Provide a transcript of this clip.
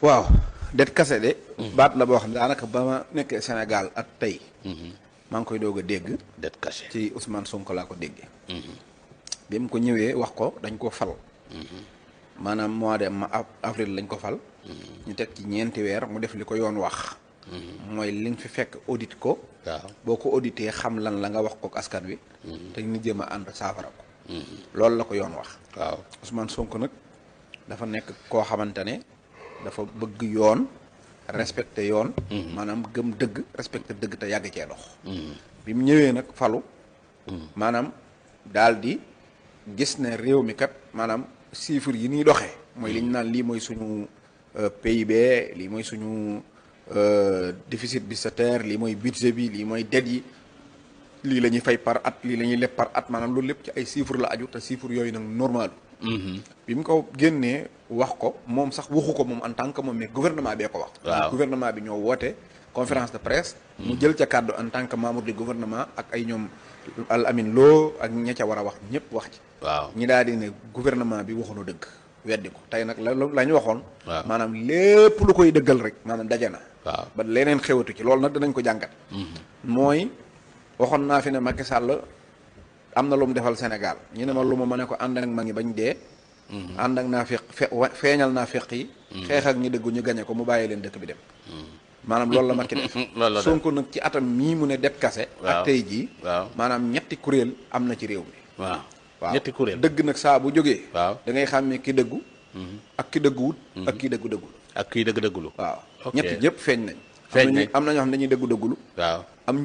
waaw det kase de. baat la boo xam ne daanaka ba ma nekkee Sénégal ak tey. maa ngi koy doog a dégg. det kase ci Ousmane Sonko laa ko déggee. bi mu ko ñëwee wax ko dañ ko fal. maanaam mois de avril lañ ko fal. ñu teg ci ñeenti weer mu def li ko yoon wax. mooy li nga fi fekk audit ko. waaw boo ko auditee xam lan la nga wax ko askan wi. te ñu jéem a ànd saafara ko. loolu la ko yoon wax. waaw Ousmane Sonko nag dafa nekk koo xamante ne dafa bëgg yoon. respecté yoon. maanaam gëm dëgg respecté dëgg te yàgg cee dox. bi mu ñëwee nag falu. maanaam daal di gis ne réew mi kat maanaam chiffres yi ñuy doxee. mooy li ñu naan lii mooy suñu PIB lii mooy suñu déficit budgétaire lii mooy budget bi lii mooy dette yi lii la ñuy fay par at lii la ñuy leb par at maanaam loolu lépp ci ay chiffres la aju te chiffres yooyu nag normal. bi mu ko génnee wax ko moom sax waxu ko moom en tant que moom mais gouvernement bee ko wax. waaw gouvernement bi ñoo woote conférence de presse. mu jël ca kàddu en tant que membre du gouvernement ak ay ñoom Al Amin Lo ak ña ca war a wax ñëpp wax ci. waaw ñi daal di ne gouvernement bi waxuñu dëgg weddi ko tey nag la ñu waxoon. waaw maanaam lépp lu koy dëggal rek maanaam daje na. waaw ba leneen xewatu ci loolu nag danañ ko jàngat. mooy waxoon naa fi ne Macky Sall am na lu mu defal Sénégal ñu ne ma lu ma ne ko ànd ak ma ngi bañ dee. ànd ak naa feeñal naa feq yi. xeex ak ñi dëggu ñu gañe ko mu bàyyi leen dëkk bi dem. maanaam loolu la Macky def. loolu la Sonko nag ci atam mii mu ne det kase. ak tey jii. waaw maanaam ñetti kuréel am na ci réew mi. waaw waaw ñetti kuréel dëgg nag saa bu jógee. waaw da ngay xàmmee ki dëggu. ak ki dëgguwut. ak ki dëggu dëggul. ak kii dëgg-dëggulu. waaw ok ñetti ñëpp feeñ nañ. feeñ nañ am na ñoo xam ne dañuy dëggu dëggulu. waaw am ñu